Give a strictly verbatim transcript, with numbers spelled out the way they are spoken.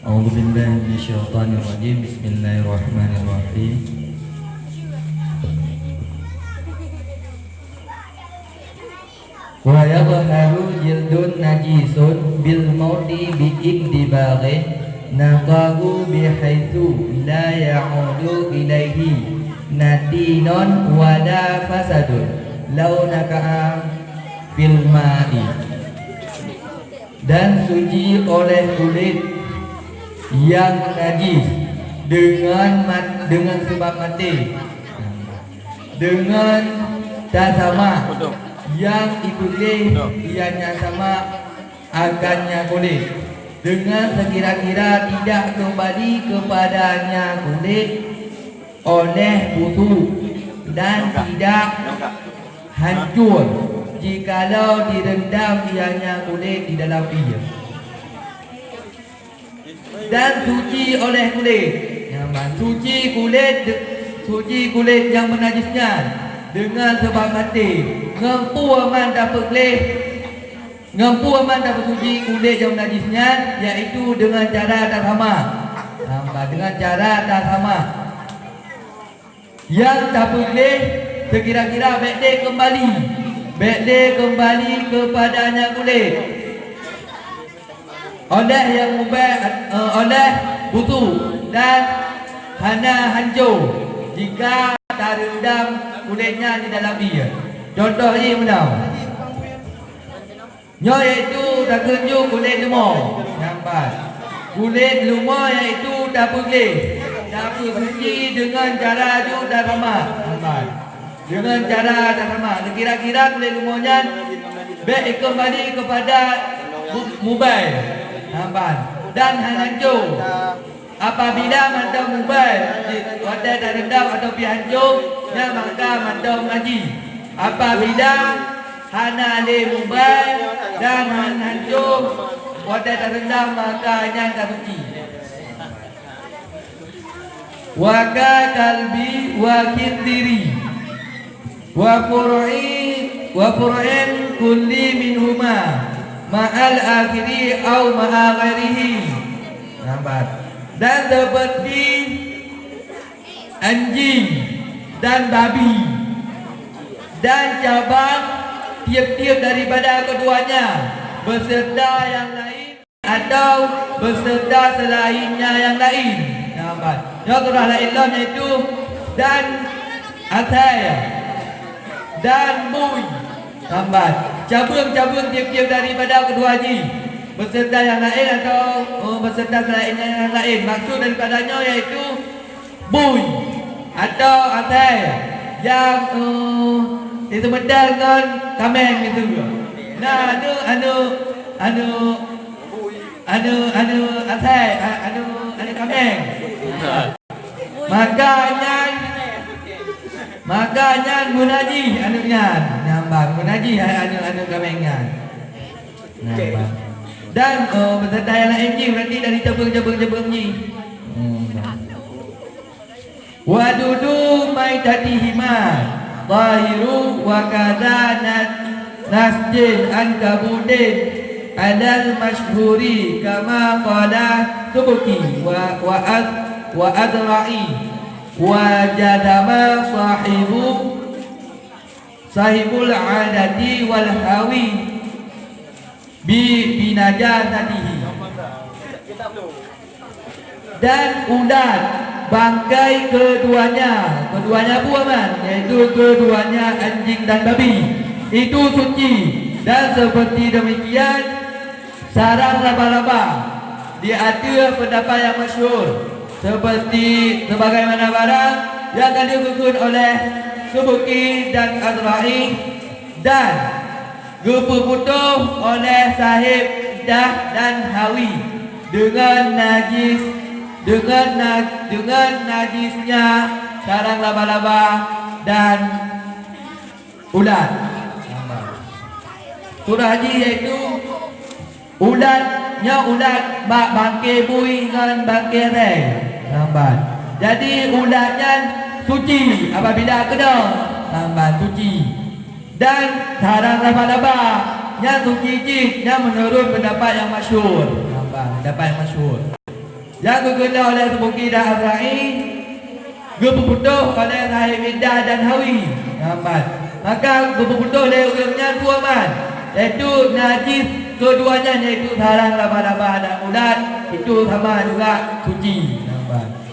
أعوذ بالله من الشيطان الرجيم. بسم الله الرحمن الرحيم. ويظهر جلد نجس بالموت باندباغ نقاه بحيث لا يعود إليه نتن ولا فساد لو نقع في الماء. Dan suci oleh kulét nyang najis deungon mat-, deungon sabab maté, deungon tasamak nyang ipeugléh ianya samak akan nya kulét, deungon seukira-kira tidak keumbali keupada nya kulét oleh busôk dan tidak hancôr jikalau direndam ianya kulét di dalam ié. Dan suci oleh kulét. Nyaman suci kulét, suci kulét nyang meunajis nyan deungon sabab maté. Ngon peue man tapeugléh, ngon peue man tapeusuci kulét nyang meunajis nyan, yaitu deungon cara tasamak. Nyaman deungon cara tasamak. Nyang tapeugléh seukira-kira bék lé keumbali, bék lé keumbali keupada nyang kulét. Oleh nyang mubéh, eh, oleh busôk dan hana hancô jika tarendam kulét nyan di dalam ié. Contoh jih meunoe. Nyoe yaitu takheun ju kulét leumo. Nyaman. Kulét leumo yaitu tapeugléh, tapeusuci deungon cara ju tasamak. Nyaman. Deungon cara tasamak. Kira-kira kulét leumo nyan bék ikeumbali keupada mu-, mubéh. Nyaman. Dan hana hancô. Apabila mantong mubéh, watée tarendam atau pih hancô, nyan maka mantong najis. Apabila hana lé mubéh dan han hancô, watée tarendam maka nyan ka suci. Wa ka kalbi wa khinziri. Wa fur'i, wa fur'in kulli minhuma ma'al akhiri au ma'a ghairihi. Nambat. Dan seperti anjing dan babi dan cabang tiep-tiep daripada keduanya beserta yang lain atau beserta selainnya yang lain. Nambat. Nyoe keurah laén lom yaitu dan asai dan bui. Nambat. Cabeueng-cabeueng tiep-tiep daripada keudua jih beserta yang laén atau, eh, beserta selainnya yang laén. Maksud daripada nyoe yaitu bui atau asai nyang, eh, diseumeudal ngon kaméng itu. Nah, anu, anu, anu, anu, anu asai, a-, anu, anu kaméng. Maka nyan, maka nyan meunajih anu nyan. Nyan bang, meunajih anu, anu kaméng nyan. Nyan bang. Dan, eh, beserta yang lain jih, berarti dari cabeueng-cabeueng-cabeueng jih. Hmm, bang. Wa dudu maitatihima zahiru wa kadza na-, nasjil ankabudin alal masyhuri kama qala Subki wa, wa az-, wa azra'i wa jazama sahibu, sahibul adati wal hawi bi, binajasatihi. Dan ulat bangkai keduanya, keduanya buah man, yaitu keduanya anjing dan babi, itu suci. Dan seperti demikian sarang laba-laba di ateueh pendapat yang masyhur, seperti sebagaimana barang yang ka dikheun oleh Subki dan Azra'i, dan geupeuputoh oleh sahib dah dan hawi deungon najis, deungon na-, deungon najisnya sarang laba-laba dan ulat. Surah jih yaitu ulat, nyoe ulat bak bangke bui ngon bangke rèe. Lambat. Jadi ulat nyan suci apabila keudong. Lambat suci. Dan sarang laba-laba nyang suci jih, nyan meunurot peundapat nyang masyhur. Nampak, peundapat nyang masyhur. Nyang geukeunong oleh Bukhari dan Asma'i, geupeuputôh oleh Sahib Iddah dan Hawi. Nampak. Maka geupeuputôh lé ureuëng nyan dua man, yaitu najis keduanya, yaitu sarang laba-laba dan ulat, itu sama juga suci. Nampak.